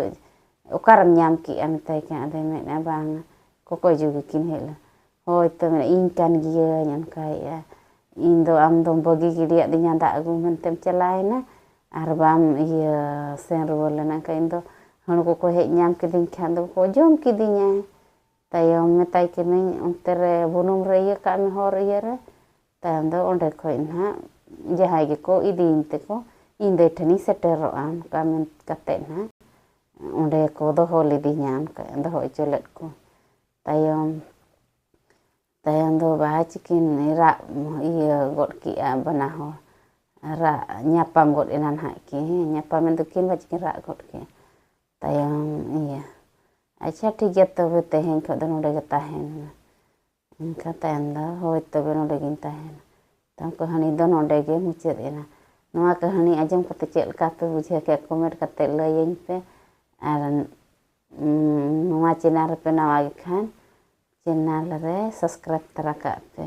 ᱚᱠᱟᱨᱮᱢ ᱧᱟᱢ ᱠᱮᱜᱼᱟ ᱢᱮᱛᱟᱭ ᱠᱟᱱᱟ᱾ ᱟᱫᱚᱭ ᱢᱮᱱᱮᱫᱼᱟ, ᱵᱟᱝ, ᱠᱚᱠᱚᱭ ᱡᱩᱜᱤ ᱠᱤᱱ ᱦᱮᱡ ᱞᱮᱱᱟ᱾ ᱦᱳᱭ ᱛᱚ, ᱢᱮᱱᱮᱫ, ᱤᱧ ᱠᱟᱱ ᱜᱤᱭᱟᱹᱧ, ᱚᱱᱠᱟᱭᱮᱫᱼᱟ᱾ ᱤᱧ ᱫᱚ ᱟᱢ ᱫᱚᱢ ᱵᱟᱹᱜᱤ ᱜᱤᱰᱤᱭᱟᱫ ᱫᱤᱧᱟ, ᱫᱟᱜ ᱟᱹᱜᱩ ᱢᱮᱱᱛᱮᱢ ᱪᱟᱞᱟᱣᱮᱱᱟ, ᱟᱨ ᱵᱟᱢ ᱤᱭᱟᱹ ᱥᱮᱱ ᱨᱩᱣᱟᱹᱲ ᱞᱮᱱᱟ᱾ ᱮᱱᱠᱷᱟᱱ ᱤᱧ ᱫᱚ ᱦᱚᱲ ᱠᱚᱠᱚ ᱦᱮᱡ ᱧᱟᱢ ᱠᱤᱫᱤᱧ ᱠᱷᱟᱱ ᱫᱚᱠᱚ ᱡᱚᱢ ᱠᱤᱫᱤᱧᱟ᱾ ᱛᱟᱭᱚᱢ ᱢᱮᱛᱟᱭ ᱠᱟᱹᱱᱟᱹᱧ, ᱚᱱᱛᱮ ᱨᱮ ᱵᱩᱱᱩᱢ ᱨᱮ ᱤᱭᱟᱹ ᱠᱟᱜ ᱢᱮ, ᱦᱚᱨ ᱤᱭᱟᱹ ᱨᱮ᱾ ᱛᱟᱭᱚᱢ ᱫᱚ ᱚᱸᱰᱮ ᱠᱷᱚᱱ ᱱᱟᱦᱟᱜ ᱡᱟᱦᱟᱸᱭ ᱜᱮᱠᱚ ᱤᱫᱤᱭᱤᱧ ᱛᱮᱠᱚ, ᱤᱧ ᱫᱚ ᱴᱷᱮᱱᱤᱧ ᱥᱮᱴᱮᱨᱚᱜᱼᱟ, ᱚᱱᱠᱟ ᱢᱮᱱ ᱠᱟᱛᱮᱫ ᱱᱟᱦᱟᱜ ᱚᱸᱰᱮ ᱠᱚ ᱫᱚᱦᱚ ᱞᱤᱫᱤᱧᱟ, ᱚᱱᱠᱟ ᱫᱚᱦᱚ ᱦᱚᱪᱚ ᱞᱮᱫ ᱠᱚ᱾ ᱛᱟᱭᱚᱢ, ᱛᱟᱭᱚᱢ ᱫᱚ ᱵᱟᱦᱟ ᱪᱤᱠᱤᱱ ᱨᱟᱜ ᱤᱭᱟᱹ ᱜᱚᱫ ᱠᱮᱜᱼᱟ ᱵᱟᱱᱟ ᱦᱚᱲ᱾ ᱨᱟᱜ ᱧᱟᱯᱟᱢ ᱜᱚᱫ ᱮᱱᱟ ᱱᱟᱦᱟᱜ ᱠᱤᱱ, ᱧᱟᱯᱟᱢ ᱮᱱ ᱫᱚᱠᱤᱱ ᱵᱟᱦᱟ ᱪᱤᱠᱤᱱ ᱨᱟᱜ ᱜᱚᱫ ᱠᱮᱜᱼᱟ᱾ ᱛᱟᱭᱚᱢ ᱤᱭᱟᱹ, ᱟᱪᱪᱷᱟ, ᱴᱷᱤᱠ ᱜᱮᱭᱟ, ᱛᱚᱵᱮ ᱛᱮᱦᱮᱧ ᱠᱷᱚᱱ ᱫᱚ ᱱᱚᱰᱮ ᱜᱮ ᱛᱟᱦᱮᱱ ᱢᱮ᱾ ᱮᱱᱠᱷᱟᱱ ᱛᱟᱭᱚᱢ ᱫᱚ, ᱦᱳᱭ, ᱛᱚᱵᱮ ᱱᱚᱰᱮ ᱜᱤᱧ ᱛᱟᱦᱮᱱᱟ᱾ ᱛᱟᱭᱚᱢ ᱠᱟᱹᱦᱱᱤ ᱫᱚ ᱱᱚᱰᱮ ᱜᱮ ᱢᱩᱪᱟᱹᱫ ᱮᱱᱟ᱾ ᱱᱚᱣᱟ ᱠᱟᱹᱦᱱᱤ ᱟᱸᱡᱚᱢ ᱠᱟᱛᱮ ᱪᱮᱫ ᱞᱮᱠᱟ ᱯᱮ ᱵᱩᱡᱷᱟᱹᱣ ᱠᱮᱫ, comment ᱠᱟᱛᱮ ᱞᱟᱹᱭᱟᱹᱧ ᱯᱮ᱾ ᱟᱨ, ᱩᱸ, ᱱᱚᱣᱟ channel ᱨᱮᱯᱮ ᱱᱟᱣᱟ ᱜᱮ ᱠᱷᱟᱱ, ᱪᱮᱱᱮᱞ ᱨᱮ ᱥᱟᱵᱥᱠᱨᱟᱭᱤᱵᱽ ᱛᱟᱨᱟ ᱠᱟᱜ ᱯᱮ᱾